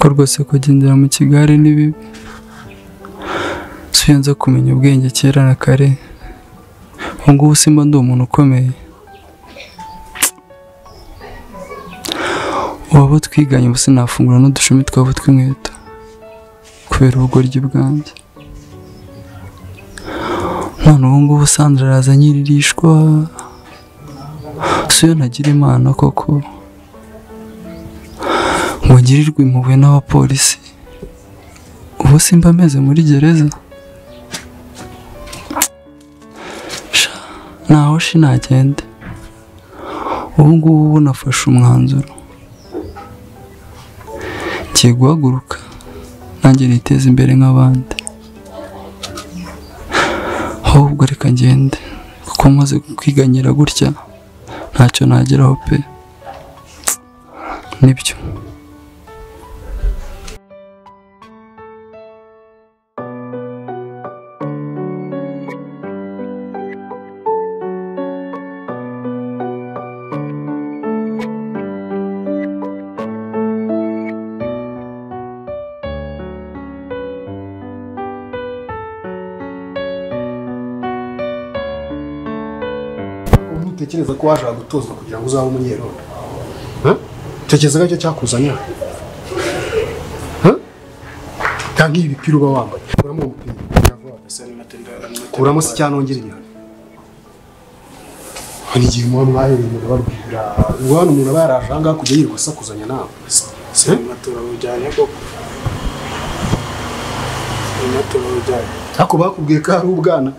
Ko rwose kugendera mu kigare ni bibi. Suyenza kumenya ubwenge kera na kare. Ubu ngubu simba ndi umuntu ukomeye. Ubu twiganye ubu sinafungura n'udushumi twabo tw'inkweto kubera ubugoryi bwanjye. None ubu ngubu Sandra araza nyiririshwa. Suyo ntagira Imana koko ngo ngirirwe impuhwe n'abapolisi. Ubu simba ameze muri gereza. Naho shi nagende. Ubu ngubu nafashe umwanzuro. Ngiye guhaguruka nanjye niteze imbere nk'abandi. Ahubwo reka ngende kuko maze kwiganyira gutya ntacyo nageraho pe. Nibyo. Utekereza ko waje gutozwa kugira ngo uzabe umunyerondo? Utekereza ko icyo cyakuzanye? Cyangwa ibi bipira uba wambaye? Kuramo umupira. Kuramo se cyanongera igihano. Hari igihe muba mwahereye umuntu babwira ngo hano umuntu aba yaraje aha ngaha kujya yirirwa asakuzanya nawe. Ariko bakubwiye ko ari ubwana.